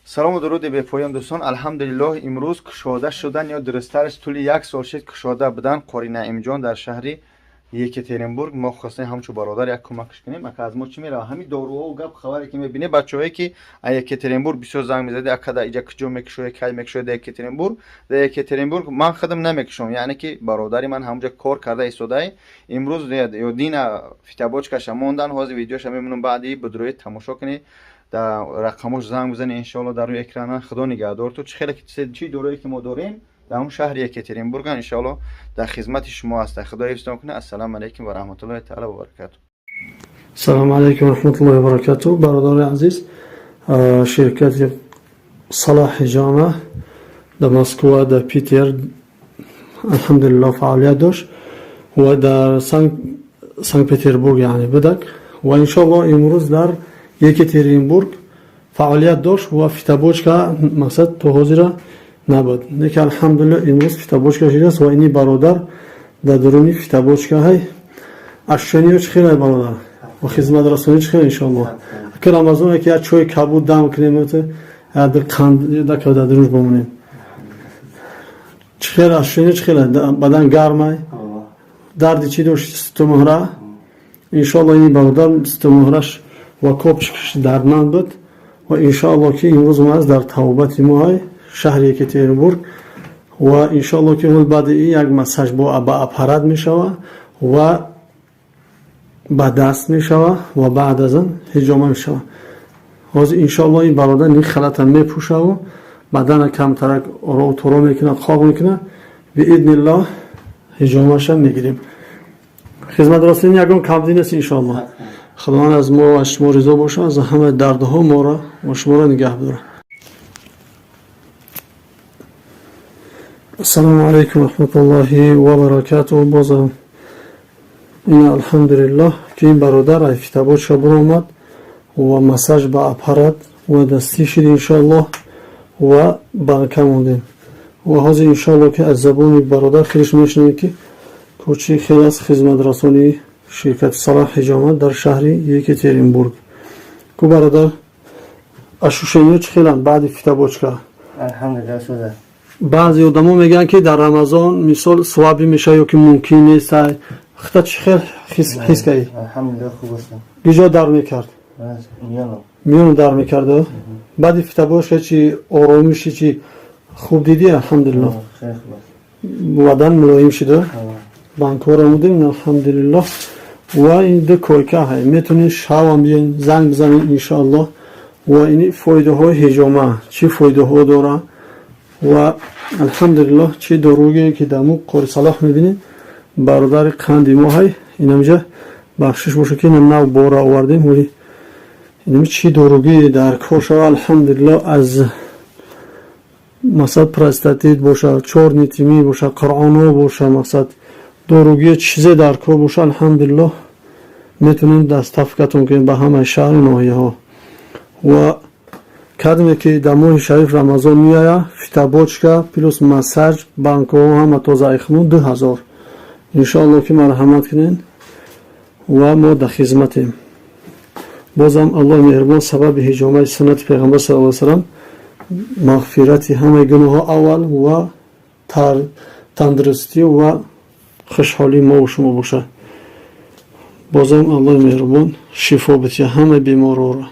Салому дуруди бепоён, дӯстон. Алҳамдулиллоҳ, имрӯз кушода шудан ё дурусттараш тӯли як сол шид кушода будан қори Наимҷон дар шаҳри Екатеринбург. Мо хостем ҳамчун бародар як кӯмакш кунем. Ака, аз мо чӣ мерава? Ҳамин доруҳо гап хабаре ки мебинед, бачаҳое ки Екатеринбург бисёр занг мезади: «Ака, да иҷа куҷо мекушоед, кай мекушоед Екатеринбург?» Дар Екатеринбург ман худам намекушом, яъне ки бародари ман ҳамонҷа кор карда истодаи. Имрӯз ё дина фитобочкаша мондан, ҳозир видеоша мемонам, баъди бидуроед, тамошо кунед, дар рақамош занг бизанед, иншоалло, дар рӯи экрана. Худо нигаҳдор ту. Чӣ хеле чӣ дорое ки мо дорем, дар он шаҳри Екатеринбурган, иншоалло, дар хизмати шумо ҳаста. Худо ҳифзтон кунад. Ассалому алайкум ва раҳматуллоҳи таала ва баракату. Салому алайкум раҳматуллоҳи ва баракату. Бародари азиз, ширкати Салоҳ Ҳиҷома дар Москва, дар Питер, алҳамдулилло, фаъолият дошт ва дар Санкт Петербург яъне будак ва иншоалло имрӯз дар Екатеринбург фаъолият дошт ва фитобочка мақсад то ҳозира набуд. Лекин, алҳамдулилло, имрӯз фитобочка шидааст ва ини бародар дар дуруни фитобочкаҳай. Ощущение чӣ хеле, бародар, ва хизматрасонӣ чӣ хеле? Иншоалло, ака, Рамазон ки як чойи кабуд дам кунем, қанд дака дар дурунш бомонем. Чӣ хеле ощущение, чӣ хеле? Бадан гармай? Дарди чӣ дошт? Сутунмуҳра. Иншоалло, ини бародар сутунмуҳраш ва копчикаш дардманд буд ва иншоалло ки имрӯз омадааст дар тавбати моҳай шаҳри Екатеринбург ва иншоалло ки имрӯз баъди ин як массаж ба аппарат мешава ва ба даст мешава ва баъд аз он ҳиҷома мешава. Ҳозир, иншоалло, ин бародар ин халата мепӯшаву бадана камтарак оро торо мекунад, хок мекунад. Биидниллоҳ, ҳиҷомаша мегирем. Хизматрасонӣ ягон камдӣ нест, иншоалло. Худованд аз мо ва шумо ризо бошад, аз ҳамаи дардҳо моро ва шуморо нигаҳ дорад. Ассалому алайкум раҳматуллоҳи ва баракатуҳ. Бозам ин, алҳамдулиллоҳ, ки ин бародар ай фитобочка биромад ва массаж ба аппарат ва дастӣ шид, иншоаллоҳ, ва банка мондем ва ҳозир, иншоалло, ки аз забони бародар хелеш мешунавем, ки кӯчи хел аст хизматрасонии ширкати Салоҳ Ҳиҷома дар шаҳри Екатеринбург. Ку, бародар, ощущение чӣ хеланд баъди фитобочка? Алҳамдулилла. Баъзе одамо мегӯянд, ки дар Рамазон, мисол, слабый мешава ё ки мумкин нест. Хита чӣ хел ҳис кардӣ? Алҳамдулилла, хуб ҳастам. Куҷо дард мекард? Миёнам. Миёну дард мекард. Баъди фитобочка чи оромиши, чи хуб дидӣ, алҳамдулилло? Хеле хуб аст. Бадан мулоим шуда, банкора мудем, алҳамдулиллоҳ. Ва ин ду койка ҳай, метавонед шавам биёен, занг бизанед, иншоаллоҳ. Ва ини фоидаҳои ҳиҷома чӣ фоидаҳо дорад ва, алҳамдулиллоҳ, чӣ доругие ки дар мо қори Салоҳ мебинед. Бародари қанди мо ҳай инамҷа, бахшиш боша, ки инам нав бора овардем. Инами чӣ доругие дар кор шава, алҳамдулиллоҳ, аз мақсад простатит боша, чёрный тмин боша, қуръоно боша, мақсад доругие чизе дар кор боша, алҳамдулиллоҳ, метавонем доставкатон кунем ба ҳамаи шаҳру ноҳияҳо. Ва кадме ки дар моҳи шариф Рамазон меояд, фитобочка плюс массаж, банкаҳо ҳама тоза айхмон, 2000. Иншоалло, ки марҳамат кунед ва мо дар хизматем. Бозам Аллоҳи меҳрубон сабаби ҳиҷомаи суннати Пайғамбар сал ла салам мағфирати ҳамаи гуноҳҳо аввал ва тандурустӣ ва хушҳолии мову шумо бошад. Бозам Аллоҳи меҳрубон шифо бития ҳамаи беморҳоро.